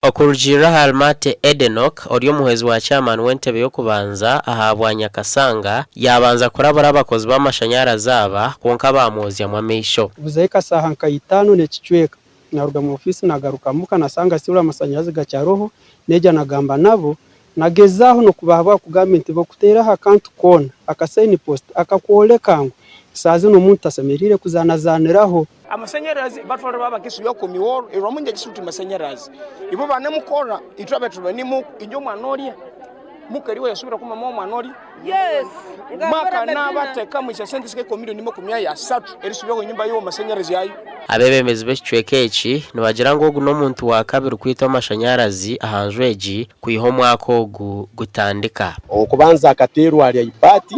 Okurugiirira ahari Maate Edenok, ori omuhwezi wa chairman w'entebe y'okubanza ahabwa Nyakasanga, yaabanza kurabura abakozi b'amashanyarazi aba kwonka baamwozyamu amaisho. Buzayo kasaaha nka itaano n'ekicweka, naruga mu ofiisi nagaruka muka nasanga still amasanyarazi gakyaroho, neija nagamba nabo, Nagezaho n'okubahabura kugamba nti bokuteeraho akantu koona, aka sign post, akakworeka ngu saaha zinu omuntu tasemeriire kuzanazaaniraho. Amasanyarazi batwara babakisuya oku miworo erwamu nje kisuti masanyarazi ibo banemukora itwe abe tubenimu inje omwana orya mukeri we yasubira ku mama womwana orya maka nabateka mwisa sente sike ko milioni makumi ayasatu erisubyaho enyumba yowo masanyarazi ayo. Abeebembezi b'ekicweka eki nibagira ngu ogu n'omuntu wa kabiri kwitwa amashanyarazi aha nju egi kwiha omwaka ogu gutandika. Ow'okubanza akateerwa arya ibaati,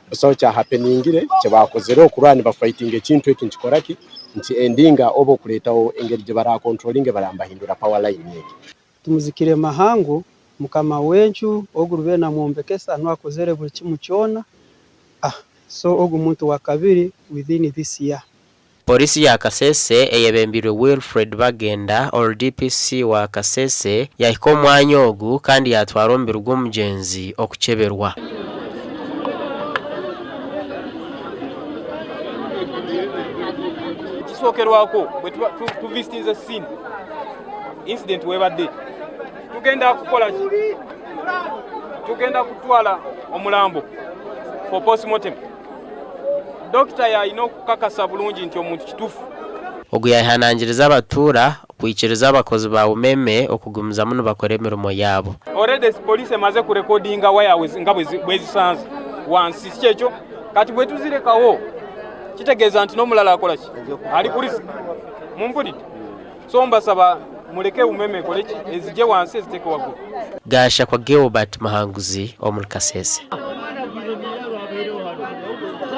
busaho kyahapeningire, kibaakozire okurora nibafightinga ekintu eki nikikora ki, nti endinga oba okureetaho engeri gye barakontrolinge baraba nibahindura power line egi. Tumuzikire Mahango, mukama w'enju ogu rube namwombekesa nuwe akozere buri kimwe kyona, so ogu muntu wakabiri within this year. Pooriisi ya Kasese eyebembeirwe Wilfred Bagenda ori DPC wa Kasese yahika omu mwanya ogu kandi yatwara omubiri gw'omugyenzi okukyeberwa. Ekisookerwako bwe tuba tuvisitinze scene, incident webadde, tugenda kukola ki? Tugenda kutwala omulambo for postmortem. Dokita yalina okukakasa bulungi nti omuntu kitufu. Ogu yayehanangiriza abatuura kwikiriza abakozi ba Umeme okugumizamu nibakora emirimo yaabo. Already police emaze ku recordinga wire nga bwezisanze wansi sikyekyo? Kati bwetuzirekawo kitegeeza nti n'omulala akolaki? Ali ku risk. Mumpulidde? So mbasaba mureke Umeme ekoleki? Ezigye wansi eziteeke waggulu. Gashakwa Gilbert Muhanguzi omuri Kasese.